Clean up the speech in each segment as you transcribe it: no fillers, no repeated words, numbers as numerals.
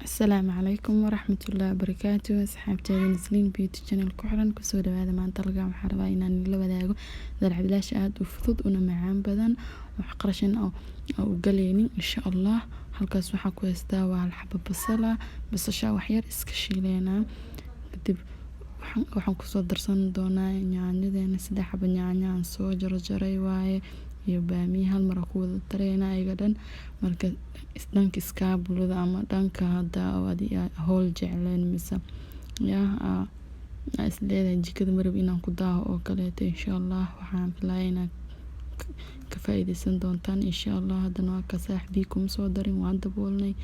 Asalaamu calaykum waraxmatullaahi wabarakaatu. Asxaabteeda Nasliin Beauty Channel ku xiran, kusoo dhawaada. Maanta halkan waxaan rabaa inaan la wadaago dalac bilaash aada u fudud una macaan badan, wax qarashan oo u galeynin, insha Allah. Halkaas waxaa ku haystaa waa hal xabo basala. Basasha wax yar iska shiileynaa, kadib waxaan kusoo darsan doonaa yaanyadeena. 3 xabo yaanyo aan soo jarjaray waaye iyo baamiye, hal mar ku wada dareynaa iyaga dhan. Marka dhanka iskaabulada ama dhanka hadda adi howl jecleen mise yaa is leedahay jikada marab inaan ku daaho oo kaleeto, insha Allah waxaan filayaa inaad ka faa'iideysan doontaan, insha Allah. Haddana waa ka saax, biyo kuma soo darin, waan daboolnay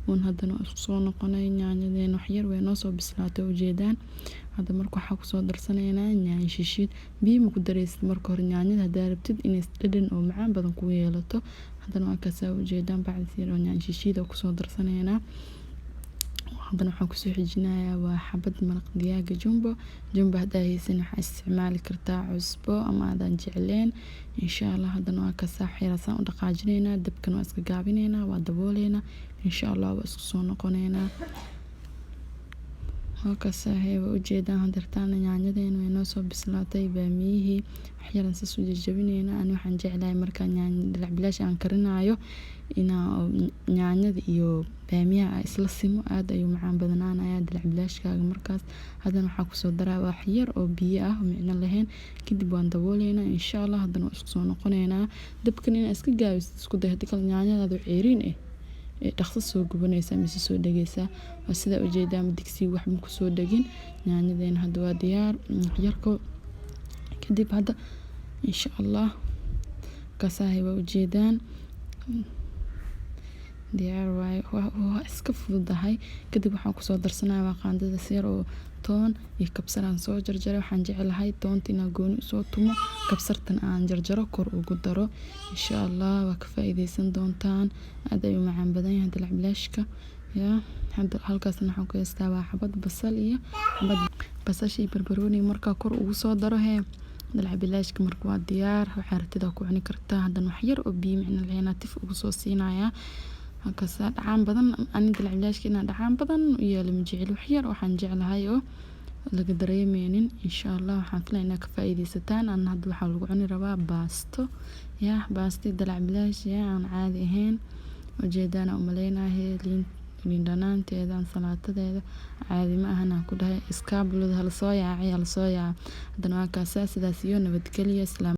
uun. Haddana waa isku soo noqonay. Yaanyadeena wax yar way noo soo bislaatay, ujeedaan. Hadda marka waxaa kusoo darsanaynaa yaanyo shishiid. Biyo ma ku dareysid marka hore yaanyada haddaa rabtid inay dhadhan oo macaan badan ku yeelato. Haddana waa kaasaa, ujeedaan, bacdi yar oo yaanyo shishiid oo kusoo darsanaynaa. Haddana waxaan kusoo xijinayaa waa xabad maraq digaaga Jumbo. Jumbo haddaa haysan, waxaa isticmaali kartaa cusbo ama aadan jecleen, insha Allah. Haddana waa kaasaa, wax yar saan u dhaqaajinaynaa, dabkan waa iska gaabinaynaa, waa dabooleynaa. Insha Allah waa isku soo noqoneynaa. Waa kaasaa, waa ujeedaan. Hadeertaana yaanyadeena way noo soo bislaatay, baamiyihii wax yaran saas u jajabinaynaa. Ani waxaan jeclahay markaan yaanyo dalac bilaash aan karinaayo inaa yaanyada iyo baamiyaha isla simo. Aad ayuu macaan badanaanayaa dalac bilaashkaaga markaas. Haddana waxaa kusoo daraa wax yar oo biyo ah oo micno lahayn, kadib waan dabooleynaa, insha Allah. Haddana waa isku soo noqoneynaa. Dabkan inaa iska gaabisid isku day, haddii kale yaanyadaadu ceeriin ah ee dhaqso soo gubanaysaa mise soo dhageysaa. Waa sidaa ujeedaan, digsiga waxba kusoo dhagin. Yaanyadeena hadda waa diyaar yarko. Kadib hadda, insha Allah, kasaahay, waa ujeedaan, diyaar waaye, waa iska fududahay. Kadib waxaan kusoo darsanaya waa qaandada yar oo toon iyo kabsar aan soo jarjaray. Waxaan jeclahay toonta inaan gooni usoo tumo, kabsartan aan jarjaro, kor ugu daro. Insha Allah waa ka faa'iideysan doontaan, aad ayuu macaan badan yahay dalac bilaashka. Yaa hadda halkaasna waxaan ku haystaa waa xabad basal iyo xabad basasha iyo barbarooni. Markaa kor ugu soo daro hee dalac bilaashka, marka waa diyaar, waxaa rabtid ku cuni kartaa. Haddana wax yar oo biyo micno lahayn tif ugu soo siinayaa. Halkaas dhacaan badan, ani dalac bilaashka inaan dhacaan badan u yeelo ma jeceli, wax yar waxaan jeclahay oo laga dareemeynin. Insha Allah waxaan filaya inaad ka faa'iideysataan. Ana hadda waxaa lagu cuni rabaa baasto, yaa baasto dalac bilaash yaa aan caadi ahayn. Ujeedaan umaleynahay liin dhanaanteeda, ansalaatadeeda caadi ma ahan aan ku dhahay. Iskaabulada hala soo yaacay, hala soo yaaca. Haddana waa kaasaa, sidaas iyo nabadgelyo, islaam.